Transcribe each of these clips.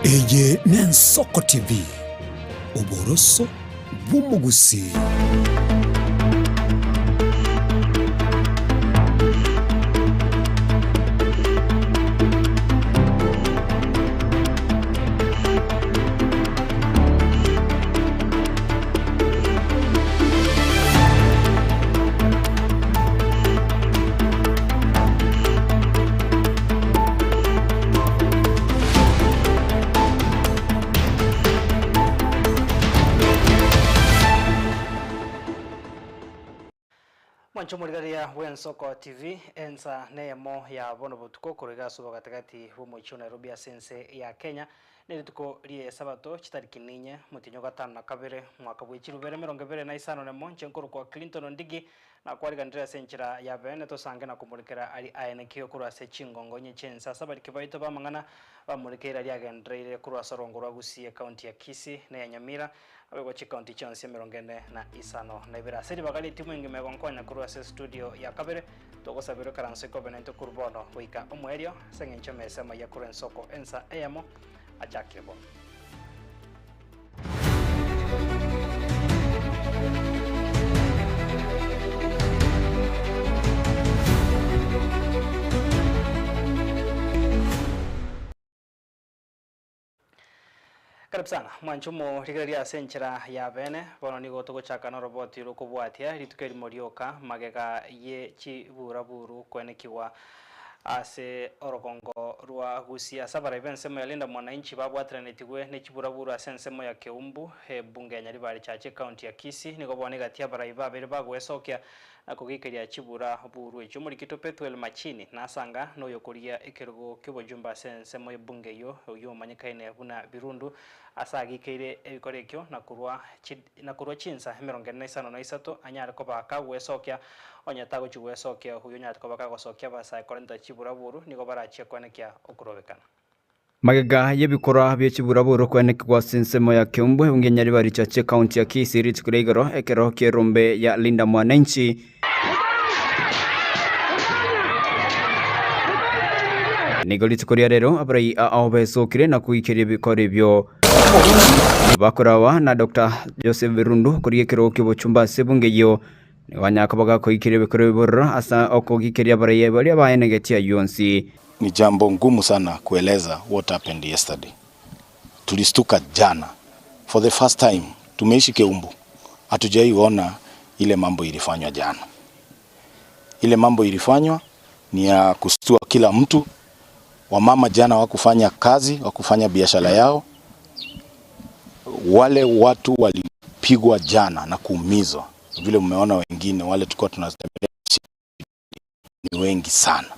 Eye n'Ensoko TV, oboroso bw'omogusii. Mwanche omorigereria bw'Ensoko TV, ensa neyemo ya bono botuko korwa iga ase obogatagati bw'omochie o Nairobi ase ense ya Kenya, Nerituko ri'Esabato, chitariki ninye, omotienyi o gatano na kabere, omwaka bwe chirubere emerongo ebere na isano nemo, inche nkorokwa Clinton Ondigi, nakwariganire ase enchera ya beene tosange na komorekera aria aenekio korwa ase chingongo inye chi'ense ase abariki baito b'amang'ana bamorekeire aria agendereire korwa ase orongo rwa Gusii ecounty ya Kisii na eya Nyamira naboigo chicounty chionsi emerongo ene na isano na ibere ase ribaga ri'etimu engima egonkonya korwa ase estudio ya kabere togosabirwe ekaranso ikobe naintwe korwa bono goika omoerio ase eng'encho emesa amayia korwa ensoko ensa eyemo achakire bono. Karibu sana mwanche omorigereria ase enchera ya bene. Bono nigo togochaka noroboti rokobwatia rituko erimo rioka magega ye chiburaburu koenekigwa ase orogongo rwa Gusii ase abarai b'ensemo ya Linda Mwananchi babwateranetigwe ne chiburaburu ase ensemo ya Keumbu, ebunge ya Nyaribari Chache ekaunti ya Kisii. Nigo bono egati abarai babere bagoesokia na kogikeria chibura buru echio. Omorikito Pethuel Machini nasanga noyokorigia ekerogo ki'obojumbe ase ensemo y'ebunge eyio, oyio omanyekaine buna Birundu, ase agikeire ebikora ekio na korwa na korwa chinsa emerongo ene na isano na isato anyare koba kagwesokia, onye tagochia gwesokia oyio onyarete koba kagosokia abasae korenta chibura buru nigo barachie koenekia okorobekana. Magega y'ebikorwa bie chiburaburu kwenekigwa ase ensemo ya Keumbu ebunge ya Nyaribari Chache ekaunti ya Kisii rituko ria igoro ekero ki'erombe ya Linda Mwananchi. Nigo rituko ria rero abarai ao besokire na koikeria ebikoro ebio bakorawa na Dr. Joseph Birundu korigia ekerogo ki'obochumba ase ebunge eyio nigo banyara koba gakoikeria ebikoro ebi bororo ase okogikeria abarai baria baenegetie ayio onsi. Ni jambo ngumu sana kueleza what happened yesterday. Tulistuka jana for the first time tumeishi Keumbu hatujai ona ile mambo ilifanywa jana. Ile mambo ilifanywa ni ya kustua kila mtu. Wamama jana wakufanya kazi, wakufanya biashara yao. Wale watu walipigwa jana na kuumizwa, vile mmeona wengine wale tulikuwa tunatembelea ni wengi sana,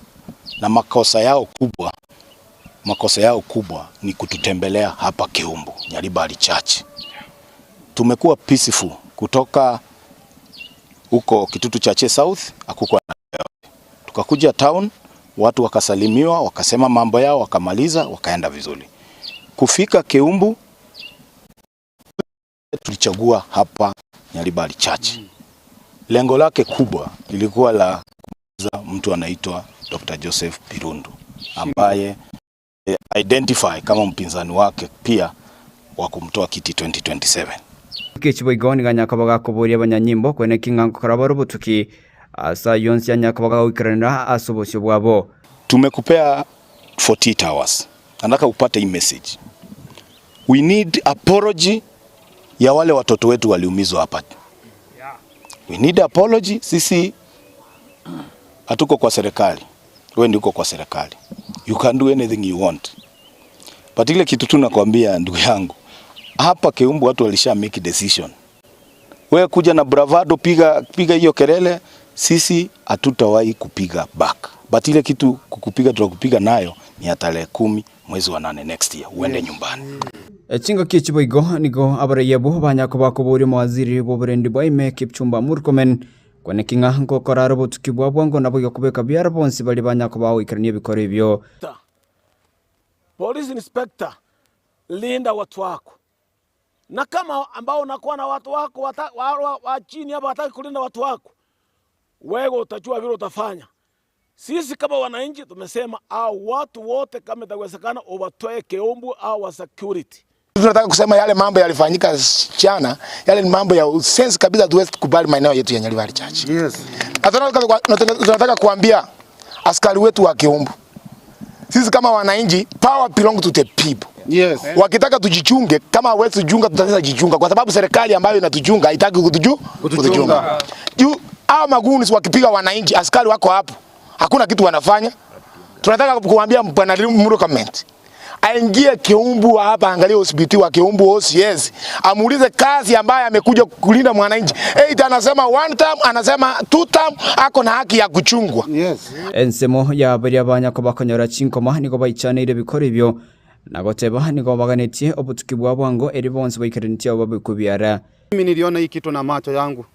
na makosa yao kubwa, makosa yao kubwa ni kututembelea hapa Keumbu Nyaribari Church. Tumekuwa peaceful kutoka huko Kitutu Chache South, hakukuwa na tukakuja town, watu wakasalimiwa, wakasema mambo yao, wakamaliza, wakaenda vizuri. Kufika Keumbu tulichagua hapa Nyaribari Church. Lengo lake kubwa lilikuwa la kumaliza mtu anaitwa Dr. Joseph Birundu ambaye identify kama mpinzani wake pia wa kumtoa kiti 2027. Ekechi boigo nigo anyare koba gakoboria abanyanyimbo kweneki ng'a nkokora bare obotuki ase ayio onsi anyare koba gagoikeranera ase obosio bwabo. Tumekupea 48 hours. Nataka upate hii message. We need apology ya wale watoto wetu waliumizwa hapa. We need apology. Sisi hatuko kwa serikali, wewe ndio uko kwa serikali. You can do anything you want. But ile kitu tu nakwambia ndugu yangu, hapa Keumbu watu walisha make decision. Wewe kuja na bravado, piga piga hiyo kelele, sisi hatutawahi kupiga back. But ile kitu kukupiga tutakupiga nayo ni ya tarehe 10 mwezi wa 8 next year, uende nyumbani. Chingaki echi boigo nigo abarai abwo banya koba koboria omowaziri bw'oborendi bwa ime Kipchumba Murkomen kweneki ng'a ngokora are obotuki bwa bwango naboigo kobeka biara bonsi baria banya koba goikerania ebikoro ebio. Police Inspector, linda watu wako na kama ambao unakuwa na watu wako wata, wa, wa, wa chini hapa wataki kulinda watu wako, wewe utajua vile utafanya. Sisi kama wananchi tumesema hao watu wote kama itawezekana ubatoe Keumbu au wa security. Tunataka kusema yale mambo yalifanyika jana, yale ni mambo ya usensi kabisa, hatuwezi kukubali maeneo yetu ya Nyaribari Church. Yes. Na tunataka kuambia askari wetu wa Keumbu, sisi kama wananchi, power belong to the people. Yes. Wakitaka tujichunge, kama hawezi kujichunga tutaweza jichunga kwa sababu serikali ambayo inatuchunga haitaki kutuchunga. Juu hao magoons wakipiga wananchi, askari wako hapo. Hakuna kitu wanafanya. Tunataka kuambia Bwana Murkomen aingie Keumbu hapa, angalie hospitali wa Keumbu OCS, amuulize kazi ambayo amekuja kulinda mwananchi. Eit anasema one term, anasema two term, ako na haki ya kuchungwa. Yes. Ensemo ya baria banya kobakonyora chinkoma nigo baichaneire ebikoro ebio na goteba nigo baganetie obotuki bwa bwango eri bonsi baikarenetie abo babekwe biara. Mimi niliona hii kitu na macho yangu,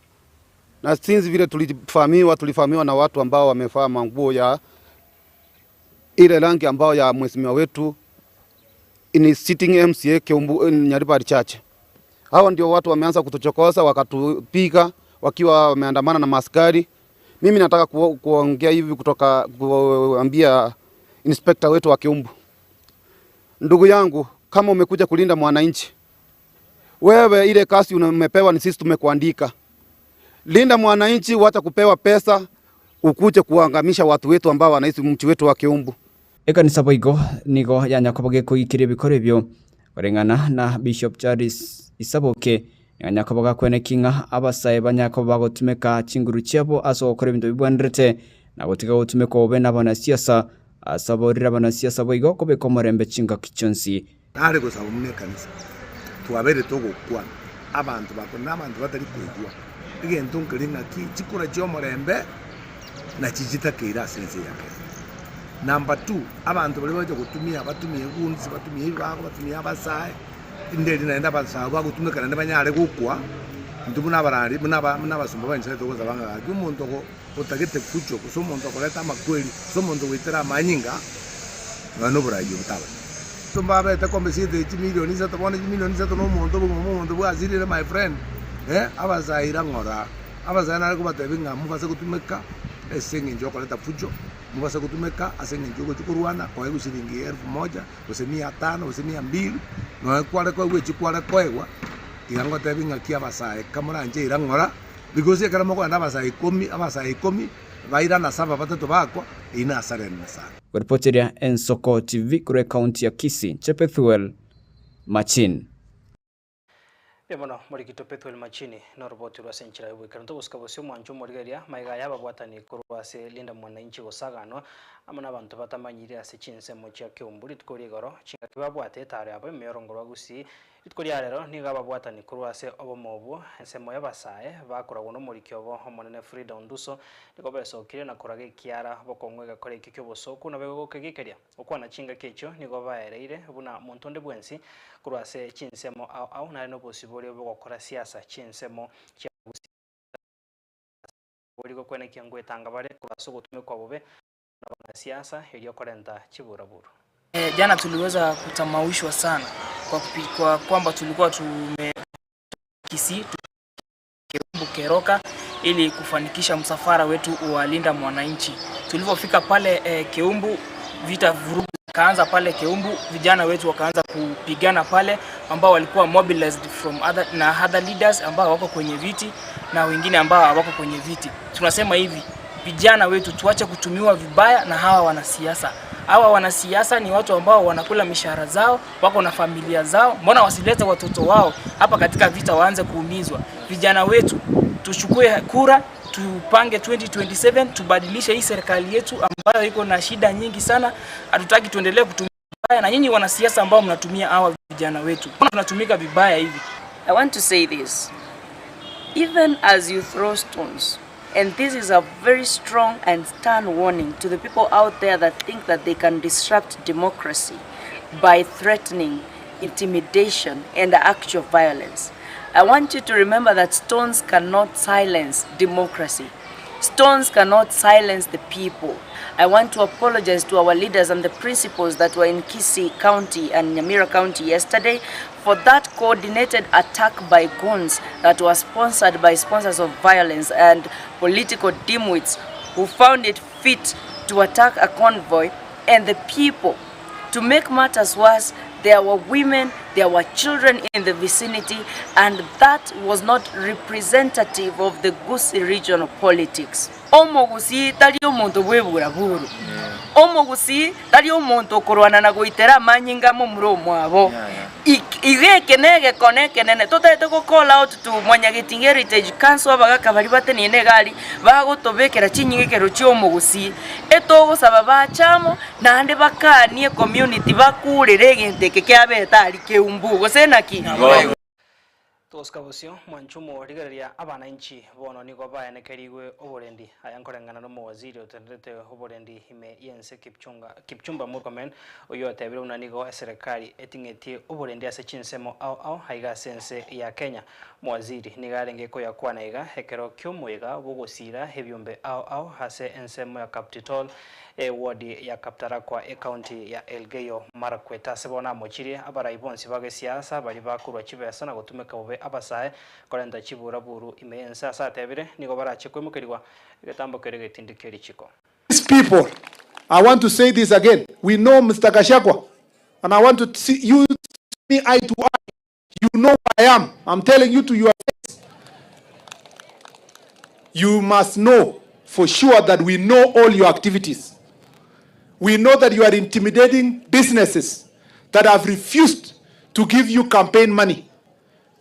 na since vile tulifahamiwa, tulifahamiwa na watu ambao wamevaa manguo ya ile rangi ambao ya mheshimiwa wetu in sitting MCA Keumbu Nyaribari Church. Hawa ndio watu wameanza kutuchokoza, wakatupiga wakiwa wameandamana na maskari. Mimi nataka kuongea hivi kutoka kuambia inspector wetu wa Keumbu, ndugu yangu, kama umekuja kulinda mwananchi, wewe ile kazi umepewa ni sisi tumekuandika. Linda mwananchi, wacha kupewa pesa ukuje kuangamisha watu wetu ambao wanaishi mji wetu wa Keumbu. Ekanisa boigo nigo yanyakoba gekoikiria ebikoro ebio koreng'ana na Bishop Charles Isaboke niganyakoba gakweneki ng'a abasae banyakoba bagotumeka chinguru chiabo ase ogokora ebinto bibwenerete na gotiga gotumeka obobe na abanasiasa ase aborire abanasiasa boigo kobeka omorembe chingaki chionsi. Nare gosaba buna ekanisa, twabeire togokwana, abanto bakore na abanto batari koigwa egento nkeri ng'aki chikura chi'omorembe nachi chitakeire ase ense ya Kenya. Number two, abanto baria bagocha gotumia batumie eguns, batumie ebibago, batumie abasae, rinde eri naende abasae abwo bagotumeka naende banyare gokwa, intwe buna abarari buna aba buna abasomba ba Nyasaye togosaba ng'a gaki omonto ogo otagete fujo gose omonto okoreta amakweri, gose omonto ogoitera amanyinga, nonya na oboraai obotabani. Mbabete kombe siete chimilioni isato bono chimilioni isato na omonto obogima bwa omonto bwasirire my friend eh, abasae ira ng'ora, abasae nare kobatebia ng'a mobase gotumeka ase eng'encho yokoreta fujo, mobase gotumeka ase eng'encho yogochia korwana koegwa shilingi elfu moja, gose mia tano, gose mia mbili, nonya kware koegwa echio kware koegwa, tiga ngotebi ng'aki abasae kamoranche ira ng'ora, because ekero mokoenda abasae ikomi, abasae ikomi, bairana saba batato bakwa, eyio nasara enene sana. Goripoteria Ensoko TV korwa ekaunti ya Kisii, Chepethuel Machin. Mbuya mono morikito Pethuel Machini noroboti rwa ase enchera y'oboikeranu. Togosika bosio omwancho omorigereria maiga aya ababwatani korwa ase Linda Mwananchi gosaganwa amo nabanto batamanyiri ase chinsemo chia Keumbu rituko ria igoro chingaki babwate etaro yabo ime y'orongo rwa Gusii Rituko ria rero nigo ababwatani korwa ase obomo obwo, ensemo y'abasae, bakoragwa nomoriki obo omonene Frida Onduso, nigo besokirie na koraga ekiara bokong'u egekora ekio ki'obosooku na boigo gokegikeria. Gokwana chingaki echio nigo baereire buna monto onde bwensi korwa ase chinsemo ao ao nare nobosibore bogokora siasa chinsemo chia Gusii ase gokwenekia ngwetanga bare korwa ase ogotumekwa bobe nabanasiasa erio korenta chiburaburu. Jana tuliweza kutamaushwa sana kwa, kwa kwamba tulikuwa tume Kisii Keumbu Keroka ili kufanikisha msafara wetu wa Linda Mwananchi. Tulipofika pale Keumbu, vita vurugu kaanza pale Keumbu, vijana wetu wakaanza kupigana pale, ambao walikuwa mobilized from other, na other leaders ambao wako kwenye viti na wengine ambao hawako kwenye viti. Tunasema hivi, vijana wetu tuache kutumiwa vibaya na hawa wanasiasa. Hawa wanasiasa ni watu ambao wanakula mishahara zao, wako na familia zao. Mbona wasilete watoto wao hapa katika vita waanze kuumizwa? Vijana wetu tuchukue kura, tupange 2027, tubadilishe hii serikali yetu ambayo iko na shida nyingi sana. Hatutaki tuendelee kutumia vibaya, na nyinyi wanasiasa ambao mnatumia hawa vijana wetu, mbona tunatumika vibaya hivi? I want to say this. Even as you throw stones, and this is a very strong and stern warning to the people out there that think that they can disrupt democracy by threatening, intimidation, and actual violence. I want you to remember that stones cannot silence democracy. Stones cannot silence the people. I want to apologize to our leaders and the principals that were in Kisii County and Nyamira County yesterday for that coordinated attack by goons that was sponsored by sponsors of violence and political dimwits who found it fit to to attack a convoy and the people. To make matters worse, there were women, there were children in the vicinity and that was not representative of the Gusii regional politics. Omogusii tari omonto bw'eburaburu. Omogusii tari omonto okorwana na goitera amanyinga amomura omwabo. Igo eke negekone ekenene totaete go call out to Mwanyagetinga Heritage Council abagaka baria bateneine iga aria bagotobekera chinyigekero chi'omogusii. Etogosaba bache amo naende bakanie ecommunity bakurere egento eke kiabete aria keumbu gose naki? Togosika bosio, mwanchumo, rigereria abanainchi bono nigo baenekerigwe oborendi. Aya nkoreng'ana nomowaziri otenderete oborendi ime y'ense Kipchunga Kipchumba Murkomen, oyio otebire buna nigo eserekari eting'etie oborendi ase chinsemo ao ao aiga ase ense ya Kenya. Omowaziri nigo arenge koyakwana iga ekero ki'omoyega bw'ogosiira ebiombe ao ao ase ensemo ya Kaptitol, eward ya Kaptarakwa ecounty ya Elgeyo Marakwet. Ase bono amochirie abarai bonsi ba gesiasa baria bakorwa chibesa na gotumeka bobe abasae korenta chiburaburu ime y'ense ase atebire nigo barache koimokerigwa egetambo keria getindi kie richiko. These people, I want to say this again, we know Mr. Gachagua and I want to see you see me eye to eye. You know who I am. I'm telling you to your face. You must know for sure that we know all your activities. We know that you are intimidating businesses that have refused to give you campaign money.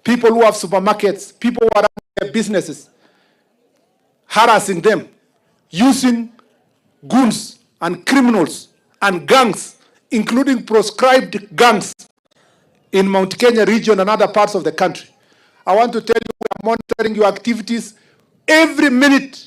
People who have supermarkets, people who are running their businesses, harassing them, using goons and criminals and gangs, including proscribed gangs in Mount Kenya region and other parts of the country. I want to tell you we are monitoring your activities every minute.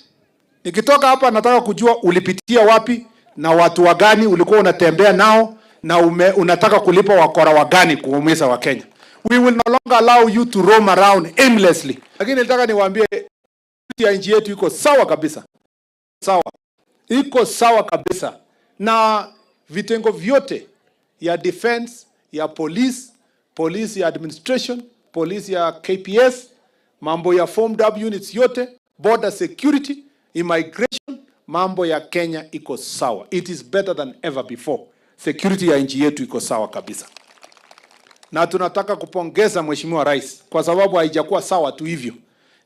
Nikitoka hapa nataka kujua ulipitia wapi na watu wagani ulikuwa unatembea nao na ume, unataka kulipa wakora wagani kuumiza Wakenya. We will no longer allow you to roam around aimlessly. Lakini nataka niwaambie ya nchi yetu iko sawa kabisa, sawa, iko sawa kabisa, na vitengo vyote ya defense, ya police, police ya administration, police ya KPS, mambo ya formed up units yote, border security, immigration, mambo ya Kenya iko sawa. It is better than ever before. Security ya nchi yetu iko sawa kabisa, na tunataka kupongeza Mheshimiwa Rais kwa sababu haijakuwa sawa tu hivyo,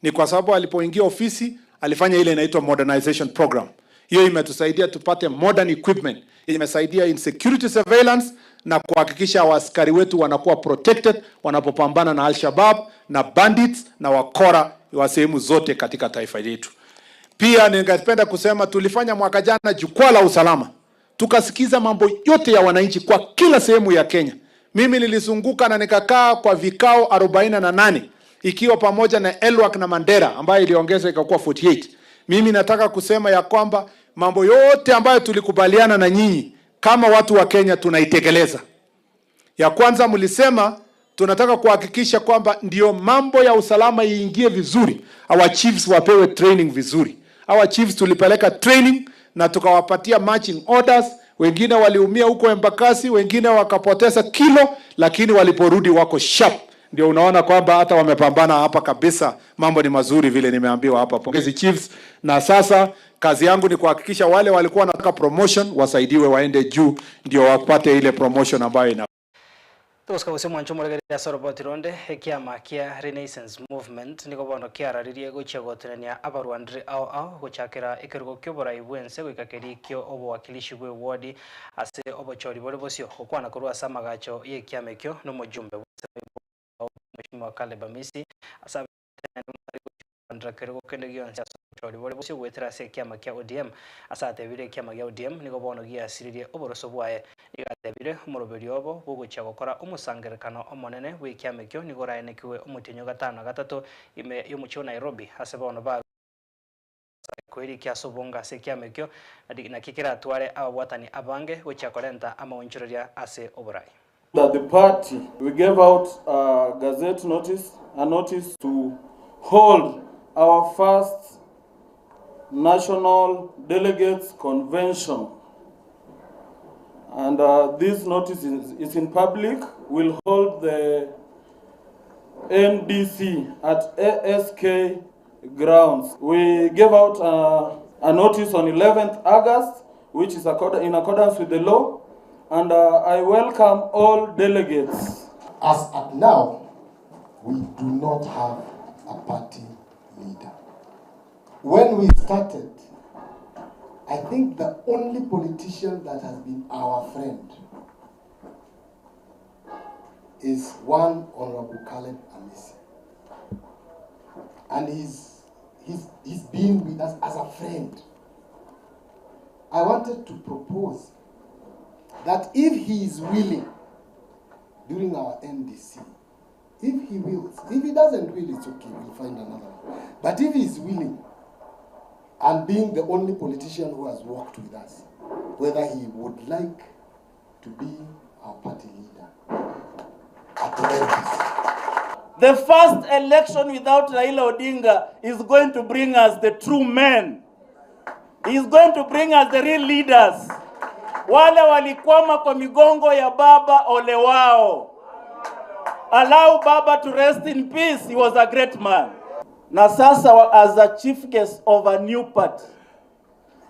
ni kwa sababu alipoingia ofisi alifanya ile inaitwa modernization program. Hiyo imetusaidia tupate modern equipment, imesaidia in security surveillance na kuhakikisha askari wetu wanakuwa protected wanapopambana na Al-Shabaab na bandits na wakora wa sehemu zote katika taifa letu. Pia ningependa kusema tulifanya mwaka jana jukwaa la usalama, tukasikiza mambo yote ya wananchi kwa kila sehemu ya Kenya. Mimi nilizunguka na nikakaa kwa vikao 48 ikiwa pamoja na Elwak na Mandera ambayo iliongezwa ikakuwa 48. Mimi nataka kusema ya kwamba mambo yote ambayo tulikubaliana na nyinyi kama watu wa Kenya tunaitekeleza. Ya kwanza mlisema tunataka kuhakikisha kwamba ndio mambo ya usalama iingie vizuri, our chiefs wapewe training vizuri. Our chiefs tulipeleka training na tukawapatia marching orders. Wengine waliumia huko Embakasi, wengine wakapoteza kilo, lakini waliporudi wako sharp. Ndio unaona kwamba hata wamepambana hapa kabisa, mambo ni mazuri vile nimeambiwa hapa. Pongezi chiefs. Na sasa kazi yangu ni kuhakikisha wale walikuwa wanataka promotion wasaidiwe waende juu, ndio wapate ile promotion ambayo ina Togosika gose mwancho moregereria ase oroboti ronde, ekiama kia Renaissance Movement nigo bono kiararirie gochia gotenenia abarwandire ao ao gochakera ekerogo ki'oborai bw'ense goika keria kio obowakilishi bw'ewodi ase obochori bore bosio. Gokwana korwa ase amagacho y'ekiama ekio nomojumbe bw'ense Mweshimiwa Caleb Amisi ase abeteneneri motari gochia korwandera kerogo kende gionsi ase obochori bore bosio goetera ase ekiama kia ODM. Ase atebire ekiama gia ODM nigo bono giasiririe oboroso bwaye. Nigo atebire omoroberio obo bwogochia gokora omosangererekano omonene bw'ekiama ekio nigo oraenekigwe omotienyi o gatano na gatato ime y'omochie o Nairobi ase bono barure koirikia ase obonge ase ekiama ekio naki keratware ababwatani abange gochia korenta amaonchoreria ase oborai. That the party, we gave out a gazette notice, a notice to hold our first national delegates convention. And this notice is in public. We'll hold the NDC at ASK grounds. We gave out a notice on 11th August. which is in accordance with the law and I welcome all delegates. As at now, we do not have a party leader. When we started, I think the only politician that has been our friend is one Honorable Caleb Amisi. And he's, he's, he's been with us as a friend. I wanted to propose that if he is willing during our NDC, if he wills, if he doesn't will, it's okay, we'll find another one. But if he is willing, and being the only politician who has worked with us, whether he would like to be our party leader at the NDC. The first election without Raila Odinga is going to bring us the true men. He is going to bring us the real leaders. Wale walikwama kwa migongo ya baba, ole wao. Allow baba to rest in peace. He was a great man. Na sasa as a chief guest of a new party.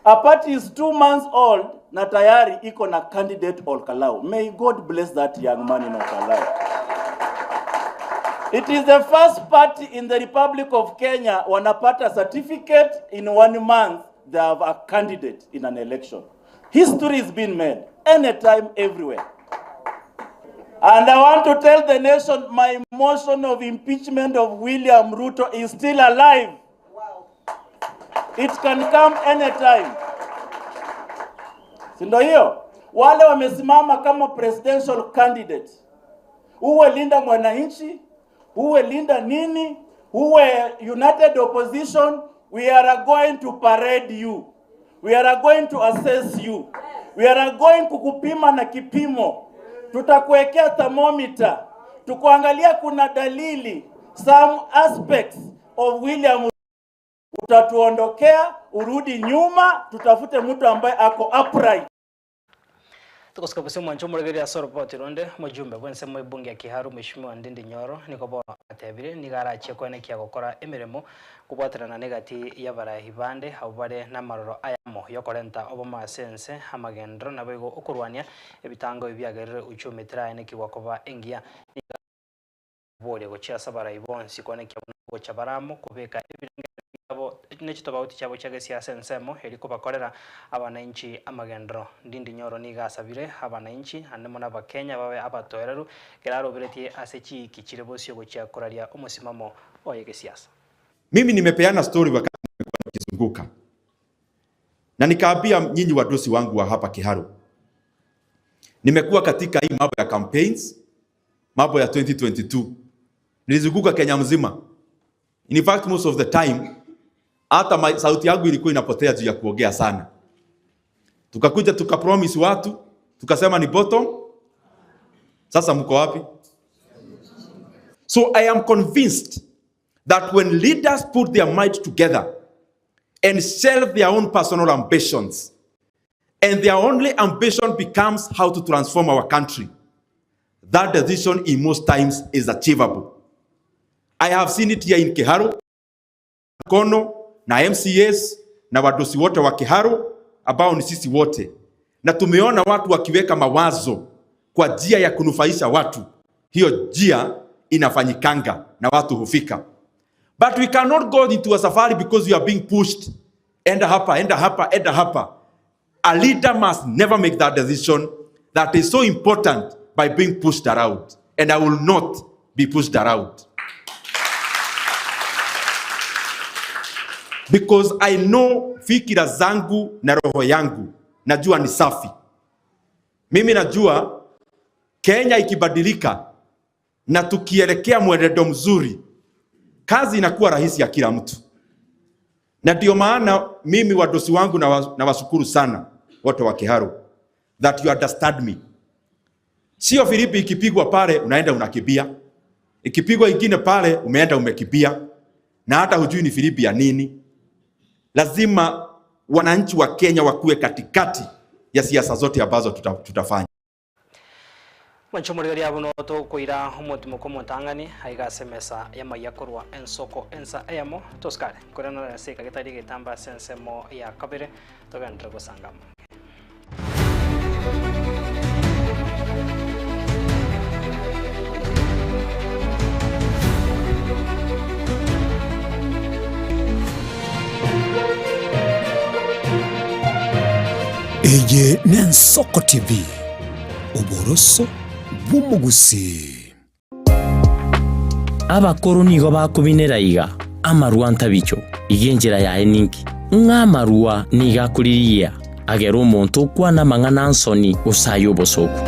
A party is 2 months old na tayari iko na candidate Olkalou. May God bless that young man in Olkalou. It is the first party in the Republic of Kenya wanapata certificate in 1 month they have a candidate in an election. History is being made anytime, everywhere. And I want to tell the nation my motion of impeachment of William Ruto is still alive. Wow. It can come anytime. Si ndio hiyo? Wale wamesimama kama presidential candidate. Uwe Linda Mwananchi, uwe Linda nini, uwe United Opposition, we are going to parade you. We are going to assess you. We are going kukupima na kipimo. Tutakuwekea thermometer. Tukuangalia kuna dalili, some aspects of William utatuondokea, urudi nyuma, tutafute mtu ambaye ako upright. Tukosika bose mwancho muregeria soroboti ronde mujumbe bwense mwebunge ya Kiharu Mheshimiwa Ndindi Nyoro niko bono atebire nigarachie kwenekia gokora emirimo kubwaterana negati y'abarahi bande abo bare n'amaroro ayamo yokorenta obomasense amagendero nabo igo okorwania ebitango ebiagerire uchumi tiraenekigwa koba engiya boria gochia ase abarahi bonsi kwenekia buna gocha baramo kobeka ebirenge biabo nechitobauti chiabo chia gesiasa ensemo eri kobakorera abananchi amagendero. Ndindi Nyoro niga asabire abananchi ande mono abakenya babe abatoereru keraroberetie ase chiiki chire bosio gochia koraria omosimamo oye gesiasa. Mimi nimepeana story wakati nimekuwa nikizunguka na nikaambia nyinyi wadosi wangu wa hapa Kiharu, nimekuwa katika hii mambo ya campaigns, mambo ya 2022 nilizunguka Kenya mzima. In fact most of the time hata sauti yangu ilikuwa inapotea juu ya kuongea sana. Tukakuja tukapromise watu, tukasema ni bottom. Sasa mko wapi? So I am convinced that when leaders put their might together and shelve their own personal ambitions, and their only ambition becomes how to transform our country, that decision in most times is achievable. I have seen it here in Kiharu, Kono, na MCAs, na wadosi wote wa Kiharu, ambao ni sisi wote. Na tumeona watu wakiweka mawazo kwa njia ya kunufaisha watu. Hiyo njia inafanyikanga na watu hufika. But we cannot go into a safari because we are being pushed. Enda hapa, enda hapa, enda hapa. A leader must never make that decision that is so important by being pushed around. And I will not be pushed around. Because I know fikira zangu na roho yangu, najua ni safi. Mimi najua Kenya ikibadilika na tukielekea mwenendo mzuri, kazi inakuwa rahisi ya kila mtu. Na ndio maana mimi wadosi wangu na washukuru sana wote wa Kiharu that you understand me. Sio Filipi ikipigwa pale unaenda unakimbia. Ikipigwa ingine pale umeenda umekimbia. Na hata hujui ni Filipi ya nini. Lazima wananchi wa Kenya wakuwe katikati ya siasa zote ambazo tutafanya. Mwancho murigeria abuno tokoira omotimo komotang'ani aiga ase emesa y'amaiya korwa ensoko ensa eyemo tosikare korena ase ekagetari egetamba ase ensemo ya kabere togenderere gosangama. Eye n'Ensoko TV, oboroso bw'omogusii. Abakoro nigo bakobinera iga, Amarwa ntabicho, iga enchera yaye ninki? Ng'a amarwa nigo akoririgia, agere omonto okwana amang'ana a nsoni gose ay'obosooku.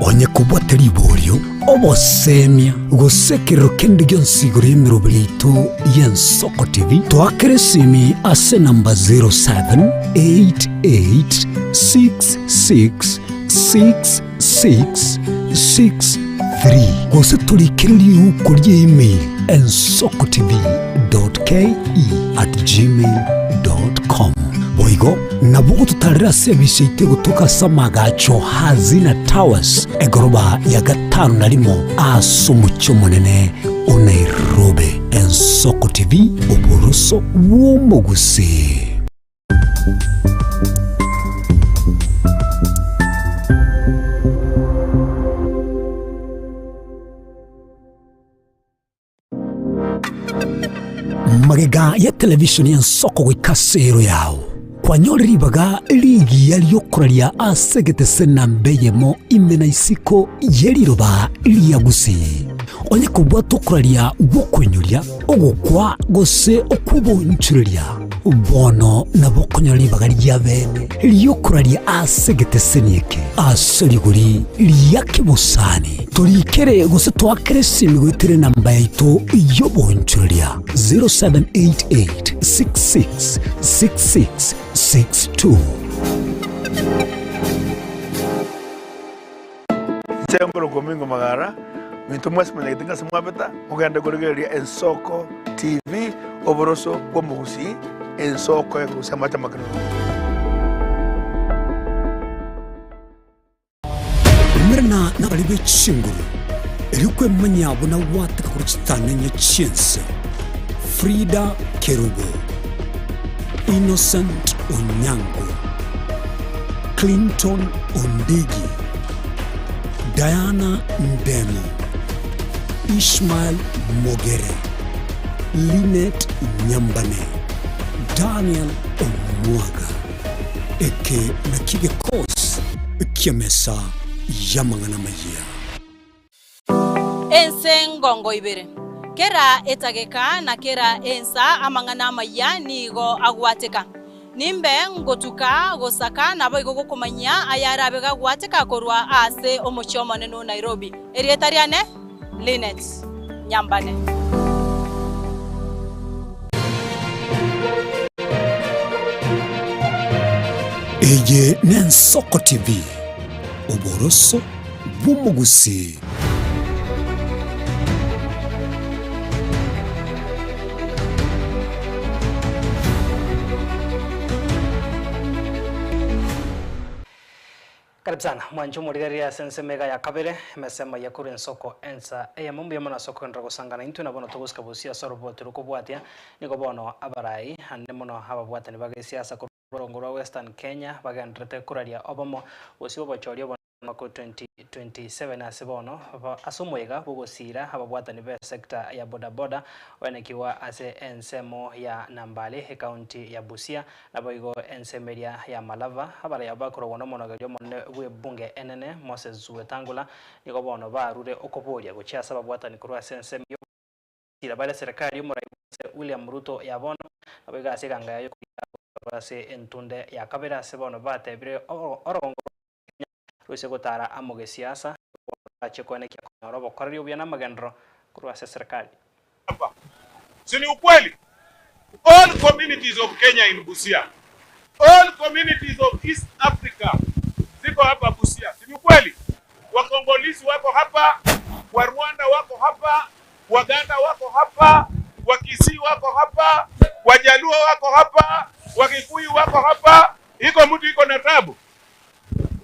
Onye kobwate riborio, obosemia, gose ekerero kende gionsi igoro y'emeroberi yaito y'Ensoko TV, toakere esimi ase enamba 0788666663 gose torikere riuko ria email ensokotv.ke@gmail.com. Boigo nabo ogototarera ase ebisa yaito egotoka ase amagacho Hazina Towers egoroba ya gatano na rimo ase omochie omonene o Nairobi. Ensoko TV, oboroso bw'omogusii. Magega ya televisheni y'ensoko goika ase ero yao, kwanyore ribaga rigiya riokoraria ase egetese namba eyemo ime na isiko ye riroba ria Gusii. Onye kobwata okoraria gw'okoinyoria, ogokwa gose okw'obonchoreria, bono nabo okonyora ribaga ria bene ri'okoraria ase egeteseni eke ase rigori ria kebosani. Torikere gose toakere esimi goetera enamba yaito y'obonchoreria 0788 66 66 62. Inche nkorokwa Omingo Magara, minto mwensi monyagete ng'a ase mwabeta, mogende korigereria Ensoko TV, oboroso bw'omogusii, ensoko ekorusia amache amakenunu. Umerana nabaria be chinguru, erio kwemanyia buna gwateka korwa chitang'ani chi'ense. Frida Kerubo, Innocent Onyango, Clinton Ondigi, Diana Ndemo, Ishmael Mogere, Linet Nyambane, Daniel Omwaga. Eke nakio gekosi ki'emesa y'amang'ana amayia. Ense ngongo ibere. Kera etageka na kera ensa amang'ana amayia nigo agwateka. Nimbe ngotuka gosaka naboigo gokomanyia ayarabe gagwateka korwa ase omochie omonene o Nairobi. Erieta riane Linet Nyambane. Eye n'Ensoko TV, oboroso bw'omogusii. Karibu sana mwanche omorigereria ase ensemo iga ya kabere, emesemo eye korwa ensoko ensa eyemo mbuya mono ase okogenderera gosangana intwe na bono togosika bosio ase oroboti rokobwatia, nigo bono abarai ande mono ababwatani ba gesiasa korwa oborongo rwa Western Kenya bagendererete koraria obomo bosio obochori obo Omwaka o 2027 ase bono ase omoyega bw'ogosiira ababwatani b'esector ya bodaboda oenekigwa ase ensemo ya Nambale ekaunti ya Busia naboigo ensemo eria ya Malava abaraya bakorogwa nomonogeria omonene bw'ebunge enene Moses Wetangula nigo bono barure okoboria gochia ase ababwatani korwa ase ensemo y'ogosiira bare serikali y'omorai bw'ense William Ruto ya bono naboigo ase eganga yaye y'okorigia ase entunde ya kabere ase bono batebire orogongo Kenya roise gotara amo gesiasa, bono bachie koenekia konyora obokoreri obuya na amagenderero korwa ase eserekari. Hapa si ni ukweli? All communities of Kenya in Busia, all communities of East Africa ziko hapa Busia, si ni ukweli? Wakongolisi wako hapa, wa Rwanda wako hapa, Waganda wako hapa, Wakisii wako hapa, Wajaluo wako hapa, Wakikuyu wako hapa. Iko mtu iko na tabu?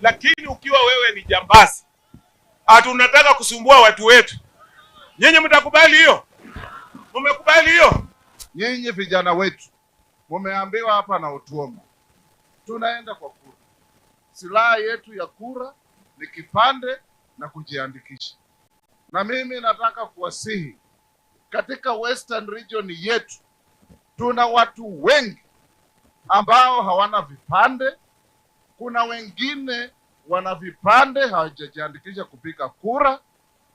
Lakini ukiwa wewe ni jambazi, ati unataka kusumbua watu wetu, nyinyi mtakubali hiyo? Mmekubali hiyo? Nyinyi vijana wetu mumeambiwa hapa na Otuoma, tunaenda kwa kura. Silaha yetu ya kura ni kipande na kujiandikisha. Na mimi nataka kuwasihi katika Western region yetu, Tuna watu wengi ambao hawana vipande, kuna wengine wana vipande hawajajiandikisha kupiga kura,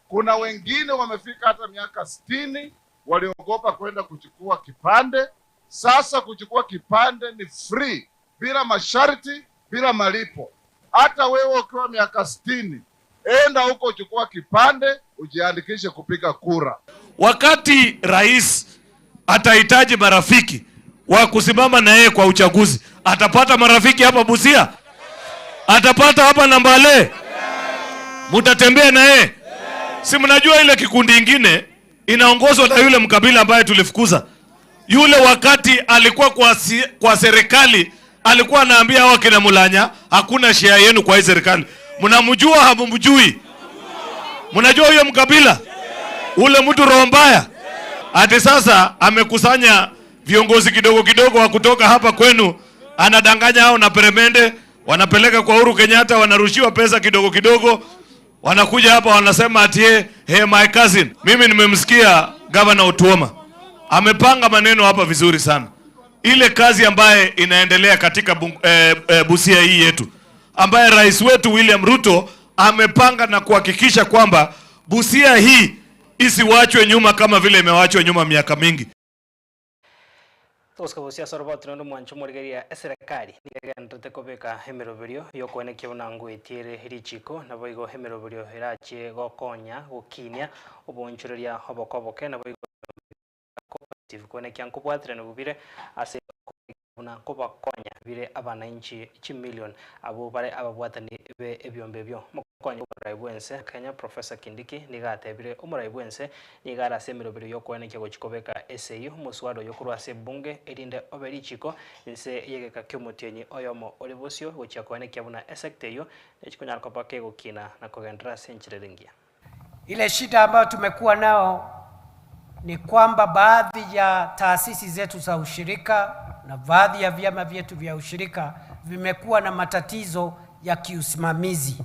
kuna wengine wamefika hata miaka sitini waliogopa kwenda kuchukua kipande. Sasa kuchukua kipande ni free, bila masharti, bila malipo. Hata wewe ukiwa miaka sitini, enda huko uchukua kipande, ujiandikishe kupiga kura. Wakati rais atahitaji marafiki wa kusimama na yeye kwa uchaguzi, atapata marafiki hapa Busia? Atapata hapa Nambale? Mutatembea na yeye? Si mnajua ile kikundi ingine inaongozwa na yule mkabila ambaye tulifukuza yule, wakati alikuwa kwa, si, kwa serikali alikuwa anaambia hawa kina Mulanya, hakuna share yenu kwa hii serikali. Mnamjua hamumjui? Mnajua huyo mkabila ule mtu roho mbaya, ati sasa amekusanya viongozi kidogo kidogo wa kutoka hapa kwenu, anadanganya hao na peremende, wanapeleka kwa Uhuru Kenyatta, wanarushiwa pesa kidogo kidogo, wanakuja hapa wanasema ati hey, hey, my cousin. Mimi nimemsikia Governor Otuoma amepanga maneno hapa vizuri sana, ile kazi ambaye inaendelea katika bung, eh, eh, Busia hii yetu ambaye rais wetu William Ruto amepanga na kuhakikisha kwamba Busia hii isiwachwe nyuma kama vile imewachwa nyuma miaka mingi. Togosika bosia ase oroboti naende omwancho omorigereria eserekari nigo egendererete kobeka emeroberio yokoenekia buna ngoetiere richiko naboigo emeroberio erachie gokonya gokinia oboonchoreria oboko oboke naboigo cooperative koenekia nkobwaterani bobire ase buna nkobakonya bire abanainchi chimilion abwo bare ababwatani be ebiombe ebio. Omokonyi bw'omorai bw'ense Kenya Professor Kindiki nigo atebire omorai bw'ense nigo are ase emeroberio y'okoenekia gochia kobeka esegi omoswada oyo korwa ase ebunge erinde obe richiko inse y'egeka ki'omotienyi oyomo ore bosio gochia koenekia buna esecta eyio nechi konyara koba kegokina na kogenderera ase enchera ere engiya. Ile shida ambayo tumekuwa nao ni kwamba baadhi ya taasisi zetu za ushirika na baadhi ya vyama vyetu vya ushirika vimekuwa na matatizo ya kiusimamizi,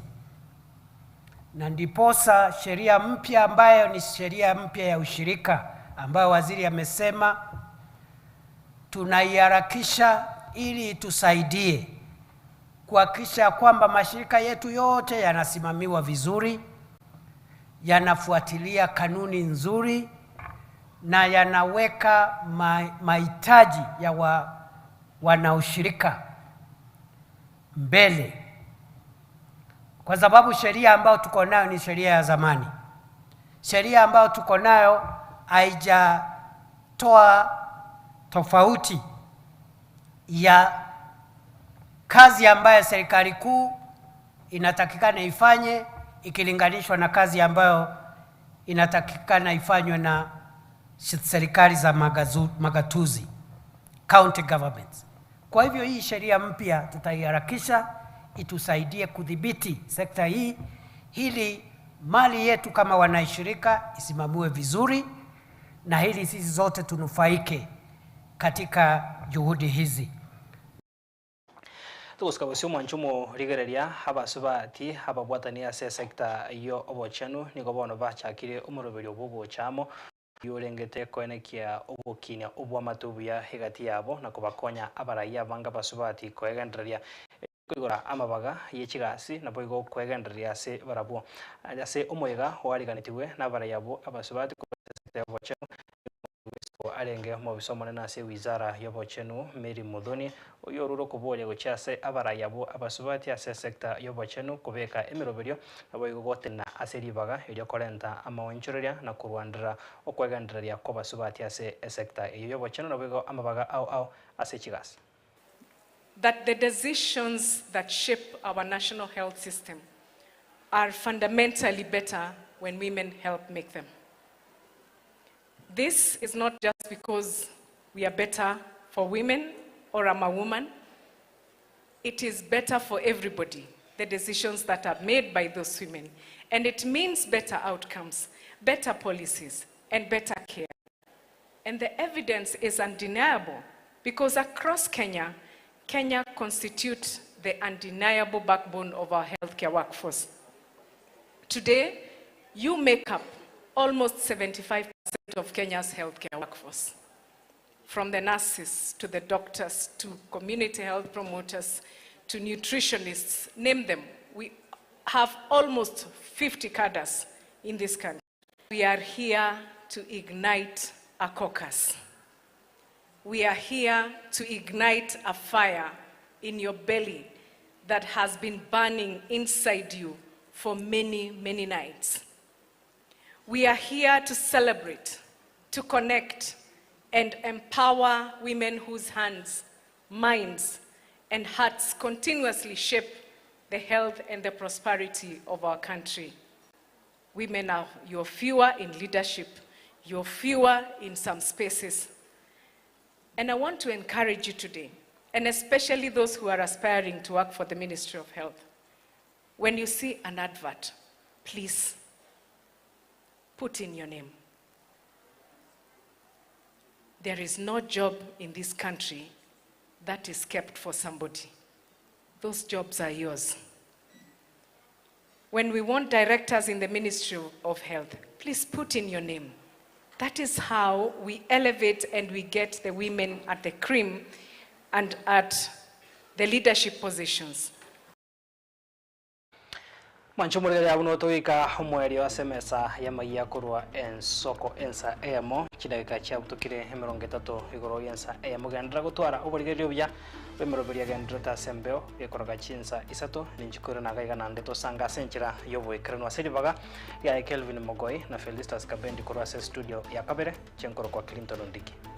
na ndiposa sheria mpya ambayo ni sheria mpya ya ushirika ambayo waziri amesema tunaiharakisha ili itusaidie kuhakikisha kwamba mashirika yetu yote yanasimamiwa vizuri, yanafuatilia kanuni nzuri na yanaweka mahitaji ya wa, wanaoshirika mbele, kwa sababu sheria ambayo tuko nayo ni sheria ya zamani. Sheria ambayo tuko nayo haijatoa tofauti ya kazi ambayo serikali kuu inatakikana ifanye ikilinganishwa na kazi ambayo inatakikana ifanywe na serikali za magazu, magatuzi county governments. Kwa hivyo hii sheria mpya tutaiharakisha itusaidie kudhibiti sekta hii ili mali yetu kama wanaishirika isimamiwe vizuri na ili sisi zote tunufaike katika juhudi hizi. Togosika bosio omwancho omorigereria abasubati ababwatani ase esecta yo obochenu nigo bono bachakire omoroberio bwa ogocha amo oyio orengete koenekia ogokinia obwamate obuya egati yabo na kobakonya abarai abange abasubati koegendereria koigora amabaga ye chigasi naboigo koegendereria ase barabwo ase omoyega oariganetigwe nabarai abwo abasubati korwa ase esecta y'obochenu nigo arenge omobisa omonene ase ewizara y'obochenu Mary Muthoni oyio orure okoboria gochia ase abarai abwo abasubati ase esecta y'obochenu kobeka emeroberio naboigo gotenena ase ribaga erio korenta amaonchoreria na korwanderera okwegendereria kw'abasubati ase esecta eyio y'obochenu naboigo amabaga ao ao ase chigasi. That the decisions that shape our national health system are fundamentally better when women help make them. This is not just because we are better for women or I'm a woman. It is better for everybody, the decisions that are made by those women. And it means better outcomes, better policies, and better care. And the evidence is undeniable because across Kenya, Kenya constitutes the undeniable backbone of our healthcare workforce. Today, you make up almost 75% of Kenya's healthcare workforce. From the nurses to the doctors to community health promoters to nutritionists, name them. We have almost 50 cadres in this country. We are here to ignite a caucus. We are here to ignite a fire in your belly that has been burning inside you for many, many nights. We are here to celebrate, to connect, and empower women whose hands, minds, and hearts continuously shape the health and the prosperity of our country. Women are, you're fewer in leadership, you're fewer in some spaces. And I want to encourage you today, and especially those who are aspiring to work for the Ministry of Health. When you see an advert, please put in your name. There is no job in this country that is kept for somebody. Those jobs are yours. When we want directors in the Ministry of Health, please put in your name. That is how we elevate and we get the women at the cream and at the leadership positions. Mwanche omorigereria buna otogoika omoerio ase emesa y'amayia korwa ensoko ensa eyemo, chidageka chiabutokire emerongo etato igoro y'ensa eyemo. Genderera gotwara oborigereria obuya bw'emeroberio egendererete ase embeo gekoroka chinsa isato, ninche koirana iga iga naende tosange ase enchera y'oboikeranu ase ribaga riaye Kelvin Mogoi na Felistus Kabendi korwa ase estudio ya kabere, inche nkorokwa Clinton Ondiki.